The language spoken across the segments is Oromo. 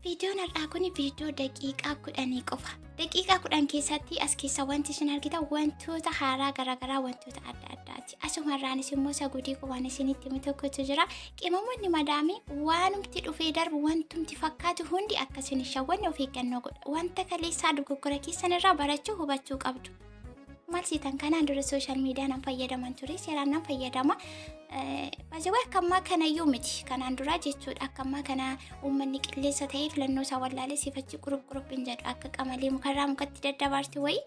Viidiyoon har'aa kun viidiyoo daqiiqaa 10 qofa. Daqiiqaa 10 keessatti as keessa wanti isin argitan wantoota haaraa garaagaraa, wantoota adda addaati. Asumarraanis immoo isa gudii qubaan isinitti himu tokkotu jira. Qimamoonni madaamii waanumti dhufee darbu, wantumti fakkaatu hundi akka isin hin shawwanne of eeggannoo godha. Wanta kaleessaa dogoggora keessan irraa barachuu hubachuu qabdu. Maal seetan, kanaan dura social media nan fayyadaman ture, seeraan nan fayyadama. Baay'ee akka ammaa kanayyuu miti, kanaan duraa jechuudha. Akka ammaa kana uummanni qilleensa ta'ee filannoo isaa wallaalee sifachi qurup qurup hin jedhu, akka qamalee mukarraa mukatti daddabaarti wayii.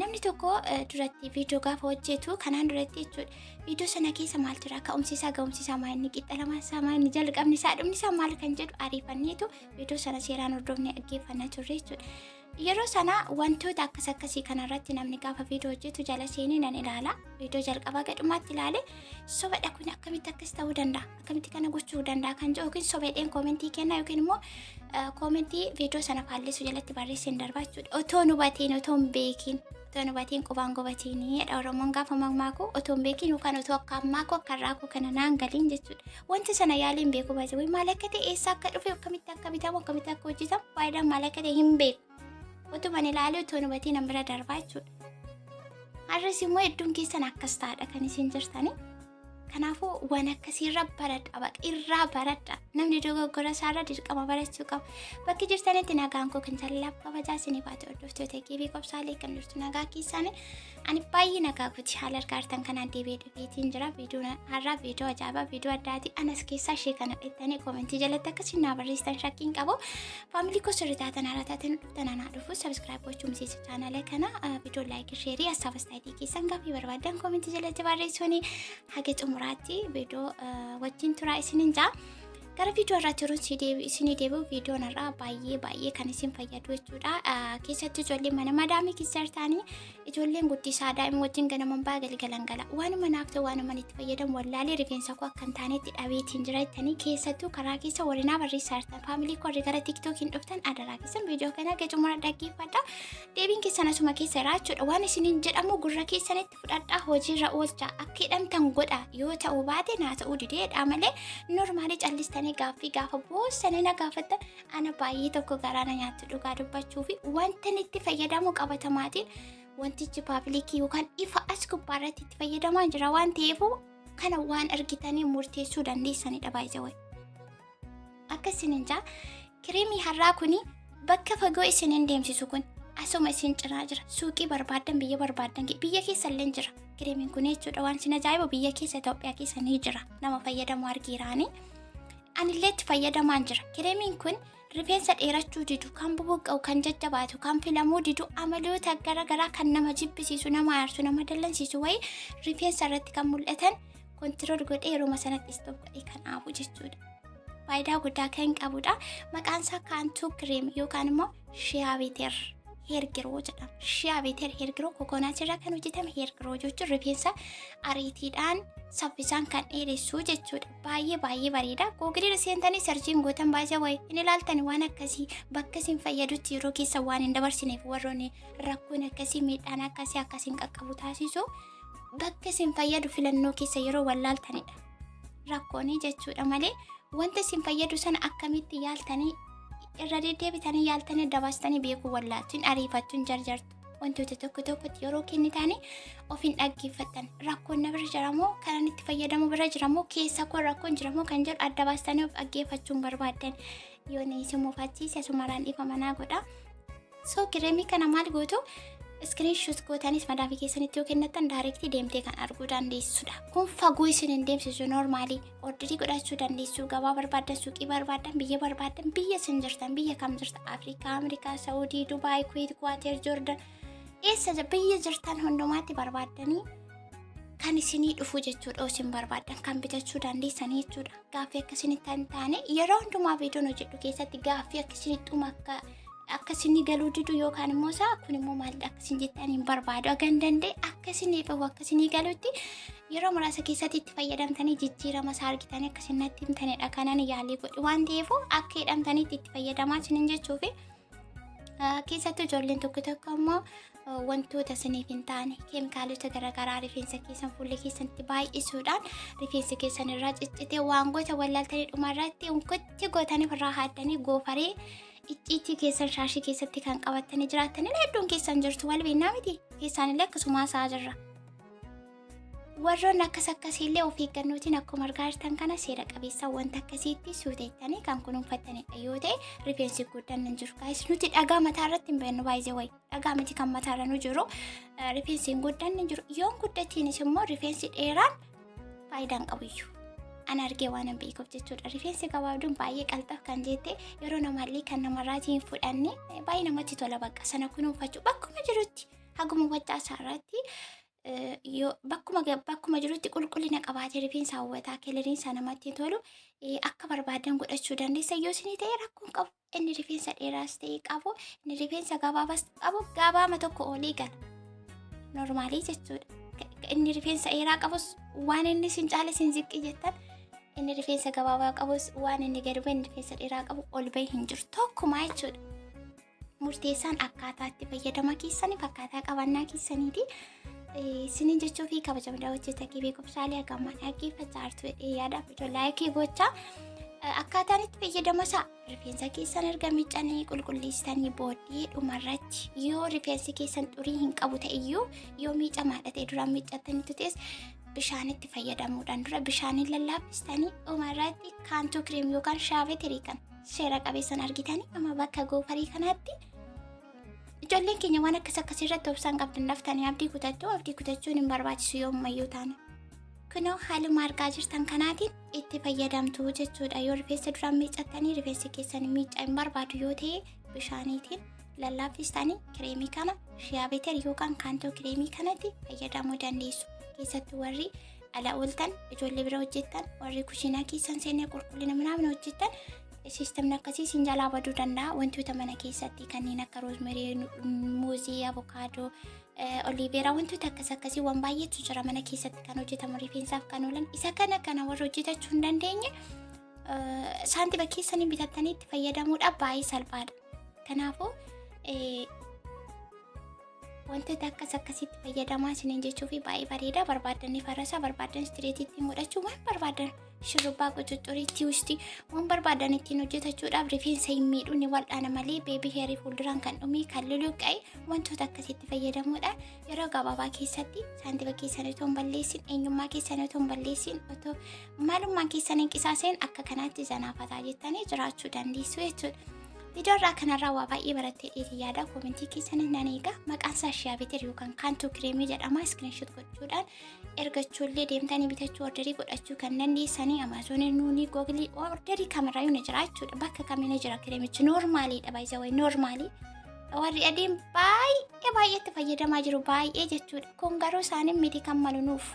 Namni tokko duratti viidiyoo gaafa hojjetu, kanaan duratti jechuudha. Viidiyoo sana keessa maal jira, ka'umsi isaa, ga'umsi isaa maal, inni qixa lamaan isaa maal, inni jalqabni isaa, dhumni isaa maal kan jedhu ariifanneetu viidiyoo sana seeraan hordofnee dhaggeeffannaa turre jechuudha. Yeroo sana wantoota akkas akkasii kanarratti namni gaafa viidiyoo hojjetu jala seenee nan ilaala. Viidiyoo jalqabaa gadhumaatti ilaale, sobadha kun, akkamitti akkas ta'uu danda'a? Akkamitti kana gochuu danda'a kan jedhu, yookiin sobadheen koomentii kenna yookiin immoo koomentii viidiyoo sana faalleessu jalatti barreesseen darbaa jechuudha. Otoo nu bateen, otoo hin beekin, otoo nu bateen qubaan gobatiin jedha Oromoon gaafa mammaaku. Otoo hin beekin yookaan otoo akka ammaa koo, akka irraa koo kana naan galiin jechuudha. Wanta sana yaaliin beeku baay'ee, maal akka ta'e, eessa akka dhufe, akkamitti akka bitamu, akkamitti akka hojjetamu, faayidaan maal akka ta'e hin beeku. Utuma ilaalee otoo nu batiin an bira darbaa jechuudha. Har'as immoo hedduun keessan akkas ta'adha kan isin jirtanii. Kanaafuu waan akkasiirra baradha, baqa irraa baradha. Namni dogoggora isaarra dirqama barachuu qaba. Bakki jirtanitti nagaan koo kan jaalalaaf kabajaa isinii baate, hordoftoota kiibii qobsaalee kan jirtu, nagaa keessanii. Ani baay'ee nagaa kuti, haala argaa jirtan kanaan deebi'ee dhufeetiin jira. Viidiyoon har'aa viidiyoo ajaa'ibaa, viidiyoo addaati. Anas keessaa ishee kana dheettanii koomentii jalatti akkasiin naa barreessitan shakkiin qabu. Family koo sirrii taatan, haaraa taatan dhuftan anaa dhufu. Subscribe gochuun miseensa chaanala kana, viidiyoo like, share, hassaaf astaayitii keessan, gaaffii barbaadan koomentii jalatti barreessuun haga xumuraatti viidiyoo wajjin turaa isiniin jaa. Gara viidiyoo irratti yeroo isinii deebi'u, viidiyoon irraa baay'ee baay'ee kan isin fayyadu jechuudha. Keessattuu ijoolleen mana madaamii keessa jirtanii, ijoolleen guddisaa, daa'ima wajjin ganaman ba'a, galgalan gala. Waanuma naaf ta'u, waanuma itti fayyadamu wallaalee, rifeensa koo akka hin taanetti dhabeetiin jira jettanii keessattuu karaa keessa warri naa barreessaa jirtan, family koo warri gara TikTokiin dhuftan, adaraa keessan viidiyoo kana haga xumura dhaggeeffadha. Deebiin keessan asuma keessa jira jechuudha. Waan isiniin jedhamu gurra keessanitti fudhadhaa, hojiirra oolchaa, akka hidhamtan godha. Yoo ta'uu baate naa ta'uu dideedha malee, normal callistanii gaaffii gaafa boossanii na gaafattan ana baay'ee tokko garaa na nyaattu. Dhugaa dubbachuu fi wanta inni itti fayyadamu qabatamaatiin, wantichi public yookaan ifa as gubbaarratti itti fayyadamaa jira waan ta'eef, kana waan argitanii murteessuu dandeessanidha baay'ee wayi. Akka isinin jaa, kireemii har'aa kuni bakka fagoo isin hin deemsisu, kun asuma isin cinaa jira. Suuqii barbaaddan, biyya barbaaddan, biyya keessa illee jira kireemiin kun jechuudha. Waan isin ajaa'ibu, biyya keessa, Itoophiyaa keessa ni jira, nama fayyadamu argiiraani. Anillee itti fayyadamaan jira. Kireemiin kun rifeensa dheerachuu didu, kan bubuqqa'u, kan jajjabaatu, kan filamuu didu, amaloota garaagaraa kan nama jibbisiisu, nama aarsu, nama dallansiisu wayii rifeensa irratti kan mul'atan control godhee yeroo sanatti stop godhee kan dhaabu jechuudha. Faayidaa guddaa kan qabudha. Maqaan isaa Cantu cream yookaan immoo Shea Butter Hair Grow jedhama. Shea Butter Hair Grow, coconut irraa kan hojjetame hair grow jechuun rifeensa ariitiidhaan saffisaan kan dheeressu jechuudha. Baay'ee baay'ee bareeda. Googiliirra seentanii searchiin gootan baay'ee wayii hin ilaaltani. Waan akkasii bakka isin fayyadutti yeroo keessa waan hin dabarsineef, warroonni rakkoon akkasii, miidhaan akkasii akkasiin qaqqabu taasisu, bakka isin fayyadu filannoo keessa yeroo wallaaltanidha. Rakkoonii jechuudha malee, wanta isin fayyadu sana akkamitti yaaltanii, irra deddeebitanii yaaltanii dabaastanii beekuu wallaaltu, hin ariifattu, hin jarjartu. Wantoota tokko tokkotti yeroo kennitanii of hin dhaggeeffattan. Rakkoon na bira jiramoo, kanan itti fayyadamu bira jiramoo, keessa koo rakkoon jiramoo kan jedhu adda baastanii of dhaggeeffachuun barbaaddan. Yoo na isin mufachiise asumarraan dhiifa manaa godha. So kireemii kana maal gootu? Screenshot gootanis madaamii keessanitti yoo kennattan direct deemtee kan arguu dandeessudha. Kun fagoo isin hin deemsisu, normal order godhachuu dandeessu. Gabaa barbaaddan, suuqii barbaaddan, biyya barbaaddan, biyya isin jirtan, biyya kam jirta? Afrikaa, Ameerikaa, Saawudii, Dubaay, Kuwait, Kuwaateer, Joordan, eessa biyya jirtan hundumaatti barbaaddanii kan isinii dhufu jechuudha. Isin barbaaddan kan bitachuu dandeessanii jechuudha. Gaaffii akkasinitti hin taane, yeroo hundumaa viidiyoon hojjedhu keessatti gaaffii akkasinitti dhuma akka akka isinii galuu didu yookaan immoo isaa kun immoo maalidha akkasin jettan hin barbaadu. Hagan danda'e akka isinii dhufu, akka isinii galutti, yeroo muraasa keessatti itti fayyadamtanii jijjiirama isaa argitanii akka isin natti himtanidha kanan yaalii godhu waan ta'eef, akka hidhamtaniitti itti fayyadamaa isinin jechuufi. Keessattuu ijoolleen tokko tokko immoo Wantoota isiniif hin taane keemikaalota garaagaraa rifeensa keessan fuula keessanitti baay'isuudhaan rifeensi keessan irraa ciccitee waan goota wallaaltanii dhumarratti unkutti gootanii irraa haaddanii goofaree icciitii keessan shaashii keessatti kan qabattanii jiraatanii hedduun keessan jirtu wal beennaa miti keessaan illee akkasuma haasa'aa jirra. Warroonni akkas akkasiillee of eeggannootiin akkuma argaa jirtan kana seera qabeessa wanta akkasiitti suuteettanii kan kunuunfattanidha yoo ta'e rifeensi guddaan hin jiru. Guys, nuti dhagaa mataa irratti hin beeknu baay'ee wayi. Dhagaa miti kan mataarra nu jiru. Rifeensi hin guddanne hin jiru. Yoon guddattiinis immoo rifeensi dheeraan faayidaa hin qabuyyuu. An argee waan hin beekuuf jechuudha. Rifeensi gabaabduun baay'ee qalxaf kan jette yeroo namaallee kan namarraatii hin fudhanne baay'ee namatti tola bakka sana kunuunfachuu bakkuma jirutti haguma waccaa isaarratti yoo bakkuma jirutti qulqullina qabaatee rifeensa hawwataa coloriin isaa namatti tolu akka barbaadan godhachuu dandeessa yoo isinii ta'e rakkoon qabu. Inni rifeensa dheeraas ta'e qabu, inni rifeensa gabaabaas qabu gabaama tokko olii gala. Normalii jechuudha. Inni rifeensa dheeraa qabus waan inni sin caale sin ziqqi jettan, inni rifeensa gabaabaa qabus waan inni gadi bu'e inni rifeensa dheeraa qabu ol bahee hin jiru tokkumaa jechuudha. Murteessaan akkaataa itti fayyadama keessaniif akkaataa qabannaa keessaniiti. Isiniin jechuu fi kabajama daawwattoota kee beekumsaalee hagamaa dhaggeeffachaa jirtu jedhee yaada viidiyoo like gochaa. Akkaataan itti fayyadama isaa rifeensa keessan erga miiccanii qulqulleessitanii booddee dhumarratti yoo rifeensi keessan xurii hin qabu ta'eyyuu yoo miicamaadha ta'e duraan miiccattanitti ta'es bishaan itti fayyadamuudhaan dura bishaaniin lallaaffistanii dhumarratti Cantu cream yookaan shea butterii kan seera qabeessan argitanii amma bakka goofarii kanaatti ijoolleen keenya waan akkas akkasii irratti obsaan qabdan laftanii abdii kutachuu abdii kutachuun hin barbaachisu yoo ammayyuu taana. Kunoo haaluma argaa jirtan kanaatiin itti fayyadamtu jechuudha. Yoo rifeensa duraan miiccattanii rifeensi keessan miicca hin barbaadu yoo ta'e bishaaniitiin lallaaffistanii kireemii kana shea butter yookaan Cantu kireemii kanatti fayyadamuu dandeessu. Keessattuu warri ala ooltan, ijoollee bira hojjettan, warri kushiinaa keessan seenee qulqullina minaamin hojjettan systemni akkasii isin jalaa baduu danda'a. Wantoota mana keessatti kanneen akka rosemary, muuzii, avokaadoo, aloe vera wantoota akkas akkasii waan baay'eetu jira mana keessatti kan hojjetamu rifeensaaf kan oolan. Isa kana kana warra hojjetachuu hin dandeenye saantima keessanii bitattanii itti fayyadamuudhaaf baay'ee salphaadha. Kanaafuu wantoota akkas akkasitti fayyadamaa isiniin jechuu fi baay'ee bareeda barbaadanii farasaa barbaadan straight ittiin godhachuu waan barbaadan shurrubbaa qucuccurii twistii waan barbaadan ittiin hojjetachuudhaaf rifeensa hin miidhu ni wal'aana malee baby hairii fuulduraan kan dhumee kan luluqqa'e wantoota akkasitti fayyadamuudhaan yeroo gabaabaa keessatti saantima keessan otoo hin balleessin eenyummaa keessan otoo hin balleessin otoo maalummaan keessan hin qisaaseen akka kanaatti zanaafataa jettanii jiraachuu dandeessu jechuudha. Viidiyoo irraa kanarraa waa baay'ee barattee dheetii yaada commentii keessan nan eega. Maqaan isaa shea butter yookaan Cantu kireemii jedhama. Screenshot gochuudhaan ergachuullee deemtanii bitachuu orderii godhachuu kan dandeessanii Amazonii nuunii Googleii orderii kamirraayyuu ni jira jechuudha. Bakka kamii ni jira kireemichi normaliidha baay'ee wayi normalii. Warri adiin baay'ee baay'eetti fayyadamaa jiru baay'ee jechuudha. Kun garuu isaaniin miti kan malu nuuf.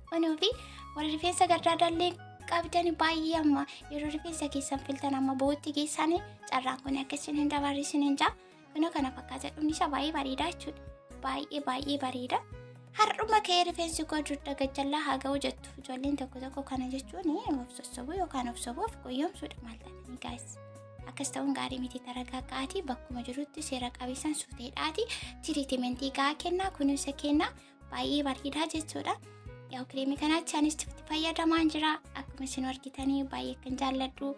Kunuufi warri rifeensa gardaadallee qabdan baay'ee amma yeroo rifeensa keessan filtan amma bootti geessanii carraan kun akka isin hin dabarre hin jaa. Kunoo kana fakkaata dhumni isaa baay'ee bareedaa jechuudha. Baay'ee baay'ee bareeda. Har'uma ka'ee rifeensi koo dugda gajjallaa haa ga'u jettu. Ijoolleen tokko tokko kana jechuun of sossobuu yookaan of sobuuf goyyomsuudha maal taatanii guys. Akkas ta'uun gaarii miti taragaaga'aatii bakkuma jirutti seera qabeessan suuteedhaati. Treatmentii gahaa kennaa kunuunsa kennaa baay'ee bareedaa jechuudha. Yaa kireemii kanaatti anis itti fayyadamaan jira. Akkuma isin argitanii baay'ee kan jaalladhu.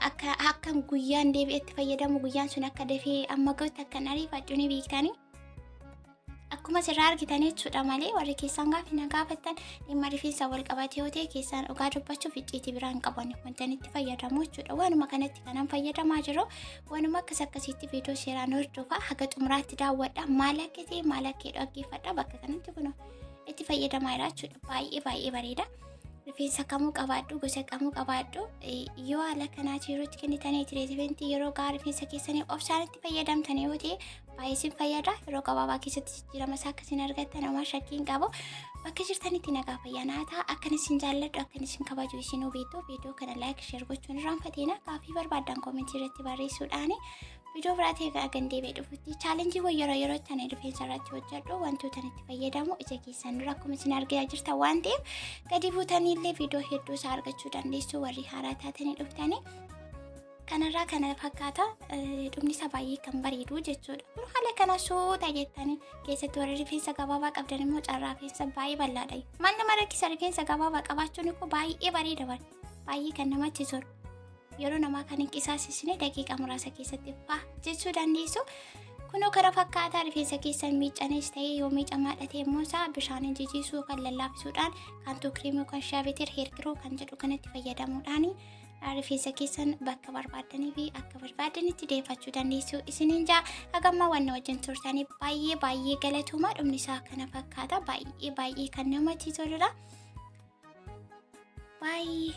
Akka akkan guyyaan deebi'etti fayyadamu guyyaan sun akka dafee amma ga'utti akkan ariifadhu ni beektanii. Akkuma asirraa argitan jechuudha malee warri keessaan gaaffii na gaafattan dhimma rifeensa wal qabate yoo ta'e keessaan dhugaa dubbachuuf icciitii biraan qaban wanta itti fayyadamu jechuudha. Waanuma kanatti kanan fayyadamaa jiru waanuma akkas akkasiitti viidiyoo seeraan hordofaa haga xumuraatti daawwadha maal akka ta'e maal akka jedhu dhaggeeffadha bakka kanatti kunoo itti fayyadamaa jira jechuudha. Baay'ee baay'ee bareeda. Rifeensa kamuu qabaadhu gosa kamuu qabaadhu yoo haala kanaati yeroo itti kennitanii treatmentii yeroo gahaa rifeensa keessanii obsaan itti fayyadamtan yoo ta'e baay'ee isin fayyada. Yeroo gabaabaa keessatti jijjiirama isaa akkasiin argattan homaa shakkii hin qabu. Bakka jirtanitti nagaa fayyaa naa ta'a. Akkan isin jaalladhu akkan isin kabaju isin hubeettu viidiyoo kana like share gochuun irraanfateena gaaffii barbaaddan commentii irratti barreessuudhaani viidiyoo biraa ta'e hagan deebi'ee dhufutti challengeii yeroo yerootti ani rifeensa irratti hojjedhu wantoota itti fayyadamu ija keessan dura akkuma isin argaa jirtan waan ta'eef gadi buutanii illee viidiyoo hedduu isaa argachuu dandeessu warri haaraa taatanii dhuftanii. Kanarraa kana fakkaata, dhumni isaa baay'ee kan bareedu jechuudha. Kun haala kana suuta jettanii, keessatti warri rifeensa gabaabaa qabdan immoo carraa keessa baay'ee bal'aadha. Maal nama rakkisa, rifeensa gabaabaa qabaachuun immoo baay'ee bareeda bara. Baay'ee kan namatti tolu. Yeroo namaa kan hin qisaasisne daqiiqaa muraasa keessatti faa jechuu dandeessu. Kunoo kana fakkaataa, rifeensa keessan miiccanis ta'ee, yoo miicamaadha ta'e immoo isaa bishaaniin jijiisuu kan lallaafisuudhaan Cantu cream yookaan shea butter hair grow kan jedhu kanatti fayyadamuudhaan rifeensa keessan bakka barbaaddanii fi akka barbaadanitti deeffachuu dandeessu isiniin jaa. Hagammaa wanna wajjin turtanii baay'ee baay'ee galatooma. Dhumni isaa kana fakkaata, baay'ee baay'ee kan namatti toludha. Baay'ee.